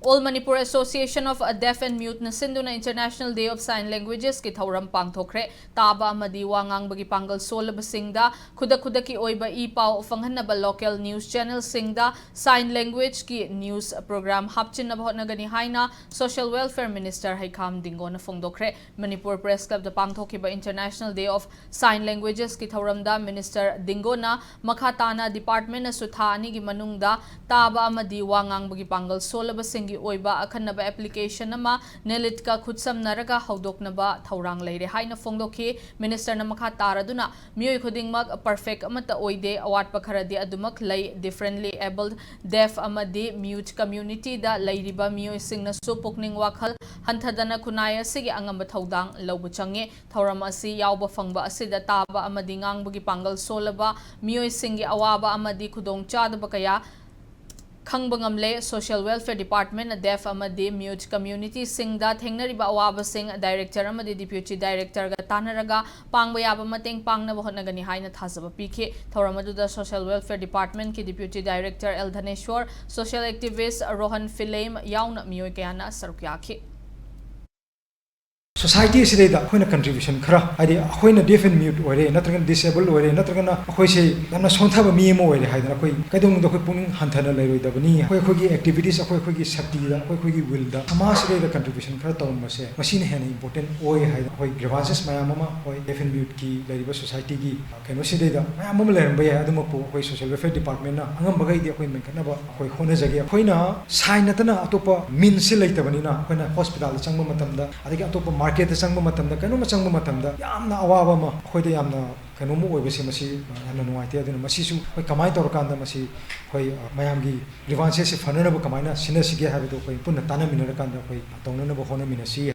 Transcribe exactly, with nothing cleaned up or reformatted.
All Manipur Association of Deaf and Mute ꯅ ꯁꯤꯟꯗꯨꯅ International Day of Sign Languages ꯀꯤ ꯊꯧꯔꯝ ꯄꯥꯡꯊꯣꯛꯈ꯭ꯔꯦ꯫ ꯇꯥꯕ ꯑꯃꯗꯤ ꯋꯥ ꯉꯥꯡꯕꯒꯤ ꯄꯥꯡꯒꯜ ꯁꯣꯜꯂꯕꯁꯤꯡꯗ ꯈꯨꯗꯛ ꯈꯨꯗꯛꯀꯤ ꯑꯣꯏꯕ ꯏ ꯄꯥꯎ ꯐꯪꯍꯟꯅꯕ local news channel ꯁꯤꯡꯗ sign language ꯀꯤ news program ꯍꯥꯞꯆꯤꯟꯅꯕ ꯍꯣꯠꯅꯒꯅꯤ ꯍꯥꯏꯅ Social Welfare Minister ꯍꯩꯈꯥꯝ ꯗꯤꯡꯒꯣꯅ ꯐꯣꯡꯗꯣꯛꯈ꯭ꯔꯦ꯫ Manipur Press Club ꯇ ꯄꯥꯡꯊꯣꯛꯈꯤꯕ International Day of Sign Languages ꯀꯤ ꯊꯧꯔꯝꯗ Minister ꯗꯤꯡꯒꯣꯅ ꯃꯈꯥ ꯇꯥꯅ department ꯅꯁꯨ ꯊꯥ ꯑꯅꯤꯒꯤ ꯃꯅꯨꯡꯗ ꯇꯥꯕ ꯑꯃꯗꯤ ꯋꯥ ꯉꯥꯡꯕꯒꯤ ꯄꯥꯡꯒꯜ ꯁꯣꯜꯂꯕꯁꯤꯡꯒꯤ ꯑꯣꯏꯕ ꯑꯈꯟꯅꯕ application ꯑꯃ ꯅꯦꯂꯤꯠꯀ ꯈꯨꯠꯁꯝꯅꯔꯒ ꯍꯧꯗꯣꯛꯅꯕ ꯊꯧꯔꯥꯡ ꯂꯩꯔꯦ ꯍꯥꯏꯅ ꯐꯣꯡꯗꯣꯛꯈꯤ꯫ Minister ꯅ ꯃꯈꯥ ꯇꯥꯔꯗꯨꯅ, ꯃꯤꯑꯣꯏ ꯈꯨꯗꯤꯡꯃꯛ perfect ꯑꯃꯠꯇ ꯑꯣꯏꯗꯦ, ꯑꯋꯥꯠꯄ ꯈꯔꯗꯤ ꯑꯗꯨꯃꯛ ꯂꯩ꯫ Differently abled, deaf ꯑꯃꯗꯤ mute community ꯗ ꯂꯩꯔꯤꯕ ꯃꯤꯑꯣꯏꯁꯤꯡꯅꯁꯨ ꯄꯨꯛꯅꯤꯡ ꯋꯥꯈꯜ ꯍꯟꯊꯗꯅ ꯈꯨꯟꯅꯥꯏ ꯑꯁꯤꯒꯤ ꯑꯉꯝꯕ ꯊꯧꯗꯥꯡ ꯂꯧꯕ ꯆꯪꯉꯤ꯫ ꯊꯧꯔꯝ ꯑꯁꯤ ꯌꯥꯎꯕ ꯐꯪꯕ ꯑꯁꯤꯗ ꯇꯥꯕ ꯑꯃꯗꯤ ꯉꯥꯡꯕꯒꯤ ꯄꯥꯡꯒꯜ ꯁꯣꯜꯂꯕ ꯃꯤꯑꯣꯏꯁꯤꯡꯒꯤ ꯑꯋꯥꯕ ꯑꯃꯗꯤ ꯈꯨꯗꯣꯡꯆꯥꯗꯕ ꯀꯌꯥ ꯈꯪꯕ ꯉꯝꯂꯦ꯫ Social Welfare Department ꯅ deaf ꯑꯃꯗꯤ mute community ꯁꯤꯡꯗ ꯊꯦꯡꯅꯔꯤꯕ ꯑꯋꯥꯕꯁꯤꯡ director ꯑꯃꯗꯤ deputy director ꯒ ꯇꯥꯟꯅꯔꯒ ꯄꯥꯡꯕ ꯌꯥꯕ ꯃꯇꯦꯡ ꯄꯥꯡꯅꯕ ꯍꯣꯠꯅꯒꯅꯤ ꯍꯥꯏꯅ ꯊꯥꯖꯕ ꯄꯤꯈꯤ꯫ ꯊꯧꯔꯝ ꯑꯗꯨꯗ Social Welfare Department ꯀꯤ deputy director L Dhaneshwar, social activist Rohan Philem ꯌꯥꯎꯅ ꯃꯤꯑꯣꯏ ꯀꯌꯥꯅ ꯁꯔꯨꯛ ꯌꯥꯈꯤ꯫ Society ꯑꯁꯤꯗꯩꯗ ꯑꯩꯈꯣꯏꯅ contribution ꯈꯔ, ꯍꯥꯏꯗꯤ ꯑꯩꯈꯣꯏꯅ deaf and mute ꯑꯣꯏꯔꯦ, ꯅꯠꯇ꯭ꯔꯒꯅ disable ꯑꯣꯏꯔꯦ, ꯅꯠꯇ꯭ꯔꯒꯅ ꯑꯩꯈꯣꯏꯁꯦ ꯌꯥꯝꯅ ꯁꯣꯟꯊꯕ ꯃꯤ ꯑꯃ ꯑꯣꯏꯔꯦ ꯍꯥꯏꯗꯅ ꯑꯩꯈꯣꯏ ꯀꯩꯗꯧꯅꯨꯡꯗ ꯑꯩꯈꯣꯏ ꯄꯨꯛꯅꯤꯡ ꯍꯟꯊꯅ ꯂꯩꯔꯣꯏꯗꯕꯅꯤ꯫ ꯑꯩꯈꯣꯏ ꯑꯩꯈꯣꯏꯒꯤ activities, ꯑꯩꯈꯣꯏ ꯑꯩꯈꯣꯏꯒꯤ ꯁꯛꯇꯤꯗ, ꯑꯩꯈꯣꯏ ꯑꯩꯈꯣꯏꯒꯤ will ꯗ ꯁꯃꯥꯖꯁꯤꯗꯩꯗ contribution ꯈꯔ ꯇꯧꯔꯝꯕꯁꯦ, ꯃꯁꯤꯅ ꯍꯦꯟꯅ important ꯑꯣꯏ ꯍꯥꯏꯗꯅ ꯑꯩꯈꯣꯏ grievances ꯃꯌꯥꯝ ꯑꯃ, ꯑꯩꯈꯣꯏ deaf and mute ꯀꯤ ꯂꯩꯔꯤꯕ society ꯒꯤ ꯀꯩꯅꯣꯁꯤꯗꯩꯗ ꯃꯌꯥꯝ ꯑꯃ ꯂꯩꯔꯝꯕ ꯌꯥꯏ꯫ ꯑꯗꯨꯃꯛꯄꯨ ꯑꯩꯈꯣꯏ Social Welfare Department ꯅ ꯑꯉꯝꯕꯈꯩꯗꯤ ꯑꯩꯈꯣꯏ ꯃꯦꯟꯈꯠꯅꯕ ꯑꯩꯈꯣꯏ ꯍꯣꯠꯅꯖꯒꯦ꯫ ꯑꯩꯈꯣꯏꯅ sign ꯅꯠꯇꯅ ꯑꯇꯣꯞꯄ means ꯁꯤ ꯂꯩꯇꯕꯅꯤꯅ, ꯑꯩꯈꯣꯏꯅ hospital ꯗ ꯆꯪꯕ ꯃꯇꯝꯗ, ꯑꯗꯒꯤ ꯑꯇꯣꯞꯄ market ꯇ ꯆꯪꯕ ꯃꯇꯝꯗ, ꯀꯩꯅꯣꯝꯃ ꯆꯪꯕ ꯃꯇꯝꯗ ꯌꯥꯝꯅ ꯑꯋꯥꯕ ꯑꯃ, ꯑꯩꯈꯣꯏꯗ ꯌꯥꯝꯅ ꯀꯩꯅꯣꯝꯃ ꯑꯣꯏꯕꯁꯦ, ꯃꯁꯤ ꯌꯥꯝꯅ ꯅꯨꯡꯉꯥꯏꯇꯦ꯫ ꯑꯗꯨꯅ ꯃꯁꯤꯁꯨ ꯑꯩꯈꯣꯏ ꯀꯃꯥꯏꯅ ꯇꯧꯔꯀꯥꯟꯗ ꯃꯁꯤ ꯑꯩꯈꯣꯏ, ꯑ, ꯃꯌꯥꯝꯒꯤ grievances ꯁꯤ ꯐꯅꯅꯕ ꯀꯃꯥꯏꯅ ꯁꯤꯟꯅꯁꯤꯒꯦ ꯍꯥꯏꯕꯗꯨ ꯑꯩꯈꯣꯏ ꯄꯨꯟꯅ ꯇꯥꯟꯅꯃꯤꯟꯅꯔꯀꯥꯟꯗ ꯑꯩꯈꯣꯏ ꯇꯧꯅꯅꯕ ꯍꯣꯠꯅꯃꯤꯟꯅꯁꯤ꯫